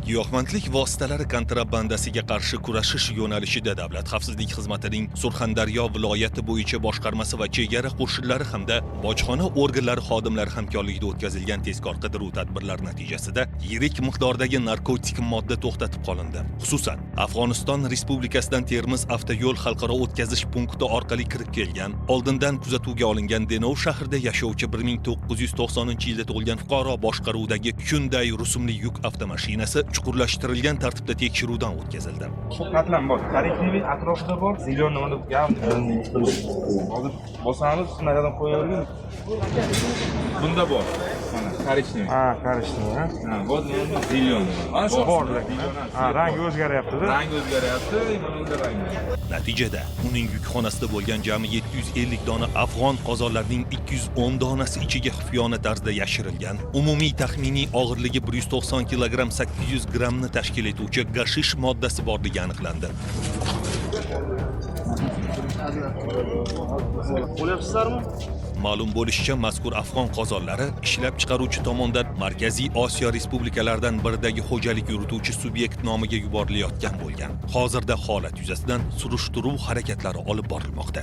Giyohvandlik vositalari kontrabandasiga qarshi kurashish yo'nalishida Davlat xavfsizlik xizmatining Surxondaryo viloyati bo'yicha boshqarmasi va chegara qo'shinlari hamda bojxona organlari xodimlari hamkorligida o'tkazilgan tezkor qidiruv tadbirlari natijasida yirik miqdordagi narkotik modda to'xtatib qolindi. Xususan, Afg'oniston Respublikasidan Termiz avtoyo'l xalqaro o'tkazish punkti orqali kirib kelgan, oldindan kuzatuvga olingan Denov shahrida yashovchi 1990-yilda tug'ilgan fuqaro boshqaruvidagi Hyundai rusumli yuk avtomashinasi chuqurlashtirilgan tartibda tekshiruvdan o'tkazildi. Shu qatlam bor. Коричневый atrofida bor, зелёный mana bu. Hozir bosamiz, naridan qo'yavergin. Bunda bor. Mana коричневый. Ha, коричневый, ha. Ha, вот mana зелёный. Mana shu Bor lekin. Ha, rangi o'zgaryapti-da. Rang o'zgaryapti, mana unda rang. Natijada uning yukxonasida bo'lgan jami 750 dona afg'on qozonlarining 210 donasi ichiga xufiyona tarzda yashirilgan, umumiy taxminiy og'irligi 190 kilogramm 800 grammni tashkil etuvchi gashish moddasi borligi aniqlandi. Bo'lyapsizlarmi? Ma'lum bo'lishicha, mazkur afg'on qozonlari ishlab chiqaruvchi tomonidan Markaziy Osiyo respublikalaridan biridagi xo'jalik yurituvchi subyekt nomiga yuborilayotgan bo'lgan. Hozirda holat yuzasidan surishtiruv harakatlari olib borilmoqda.